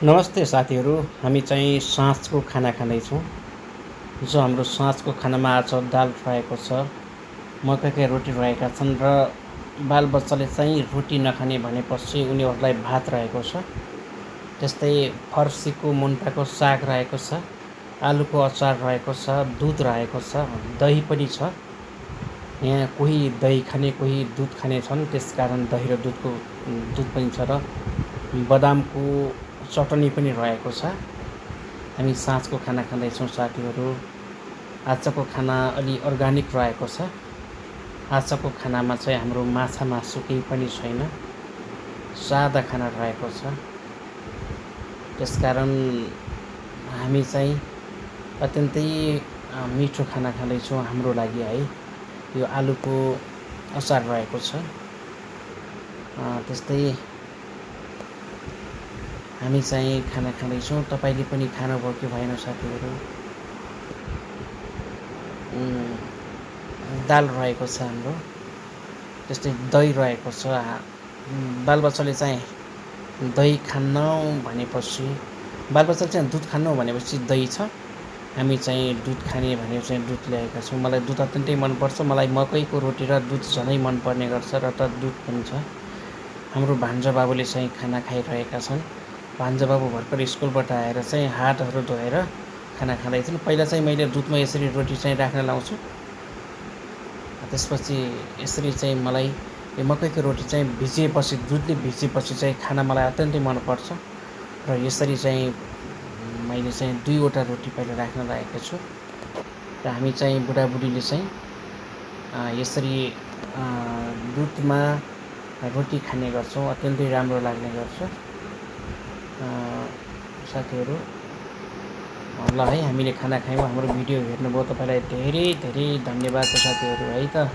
नमस्ते साथीहरू, हामी चाहिँ साँझको खाना खाँदैछौँ। जो हाम्रो साँझको खानामा आज दाल रहेको छ, मकैका रोटी रहेका छन् र बालबच्चाले चाहिँ रोटी नखाने भनेपछि उनीहरूलाई भात रहेको छ। त्यस्तै फर्सीको मुन्टाको साग रहेको छ, आलुको अचार रहेको छ, दुध रहेको छ, दही पनि छ। यहाँ कोही दही खाने कोही दुध खाने छन्, त्यसकारण दही र दुध पनि छ र बदामको चटनी पनि रहेको छ। हामी साँझको खाना खाँदैछौँ साथीहरू। आजको खाना अलि अर्ग्यानिक रहेको छ। आजको खानामा चाहिँ हाम्रो माछा मासु केही पनि छैन, सादा खाना रहेको छ। त्यसकारण हामी चाहिँ अत्यन्तै मिठो खाना खाँदैछौँ हाम्रो लागि है। यो आलुको अचार रहेको छ। त्यस्तै हामी चाहिँ खाना खाँदैछौँ। तपाईँले पनि खानुभयो कि भएन साथीहरू? दाल रहेको छ हाम्रो। त्यस्तै दही रहेको छ। बालबच्चाले चाहिँ दही खान्नौ भनेपछि, बालबच्चाले चाहिँ दुध खान्नौ भनेपछि दही छ। हामी चाहिँ दुध खाने भनेर चाहिँ दुध ल्याएका छौँ। मलाई दुध अत्यन्तै मनपर्छ। मलाई मकैको रोटी र दुध झनै मनपर्ने गर्छ र त दुध पनि छ। हाम्रो भान्जा बाबुले चाहिँ खाना खाइरहेका छन्। भान्जा बाबु भर्खर स्कुलबाट आएर चाहिँ हातहरू धोएर खाना खाँदैछन्। पहिला चाहिँ मैले दुधमा यसरी रोटी चाहिँ राख्न लाउँछु। त्यसपछि यसरी चाहिँ मलाई यो मकैको रोटी चाहिँ भिजिएपछि, दुधले भिजिएपछि चाहिँ खान मलाई अत्यन्तै मनपर्छ र यसरी चाहिँ मैले चाहिँ 2वटा रोटी पहिला राख्न लागेको छु र हामी चाहिँ बुढाबुढीले चाहिँ यसरी दुधमा रोटी खाने गर्छौँ। अत्यन्तै राम्रो लाग्ने गर्छ साथीहरू। ल है, हामीले खाना खायौँ। हाम्रो भिडियो हेर्नुभयो, तपाईँलाई धेरै धेरै धन्यवाद साथीहरू है त।